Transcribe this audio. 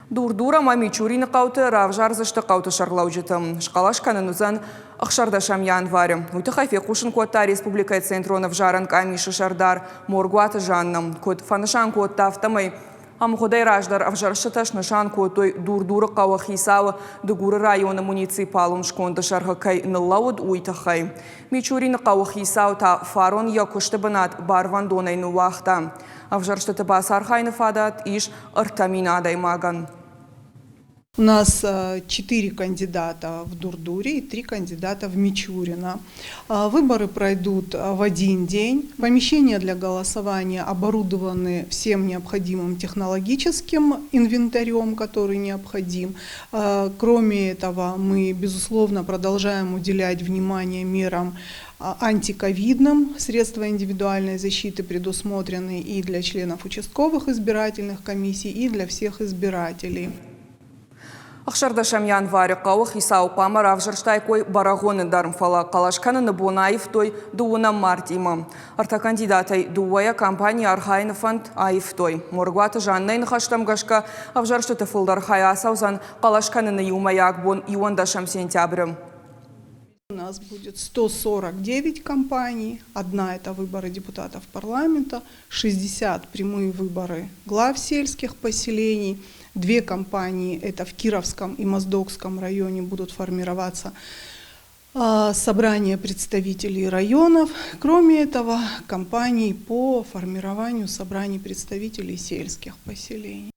Дур-Дур ӕмӕ Мичурины хъӕуты равзардзысты хъӕуты сӕргълӕуджыты. Схъӕлӕс кӕнын уыдзӕн 16 январы. Уый тыххӕй фехъусын кодта республикӕйы Центрон ӕвзарӕн къамисы сӕрдар Моргуаты Жанна. Куыд фӕнысан кодта, афтӕмӕй ӕмгъуыдӕй раздӕр ӕвзӕрстытӕ снысан кодтой Дур-Дуры хъӕуы хицауы Дыгуры районы муниципалон сконды сӕргъы кӕй ныллӕуыд, уый тыххӕй. Мичурины хъӕуы хицау та фарон йӕ куысты бынат барвӕндонӕй ныууагъта. Ӕвзӕрстыты бацархайыны фадат ис 3000 адӕймагӕн. У нас четыре кандидата в Дурдуре и три кандидата в Мичурино. Выборы пройдут в один день. Помещения для голосования оборудованы всем необходимым технологическим инвентарем, который необходим. Кроме этого, мы, безусловно, продолжаем уделять внимание мерам антиковидным. Средства индивидуальной защиты предусмотрены и для членов участковых избирательных комиссий, и для всех избирателей. 16 январы хъӕуы хицау хъуамӕ равзӕрстаиккой Бӕрӕгъуыны дӕр, фӕлӕ хъӕлӕс кӕныны бон аивтой дыууынӕм мартъимӕ. Ӕртӕ кандидатӕй дыууӕйӕ кампанийы архайыны фӕнд аивтой. Моргуаты Жаннӕйы ныхӕстӕм гӕсгӕ, ӕвзӕрстыты фылдӕр хай ацӕудзӕн хъӕлӕс кӕныны иумӕйаг бон 11 сентябры. У нас будет 149 компаний, одна это выборы депутатов парламента, 60 прямые выборы глав сельских поселений, две компании это в Кировском и Моздокском районе будут формироваться собрания представителей районов. Кроме этого, компании по формированию собраний представителей сельских поселений.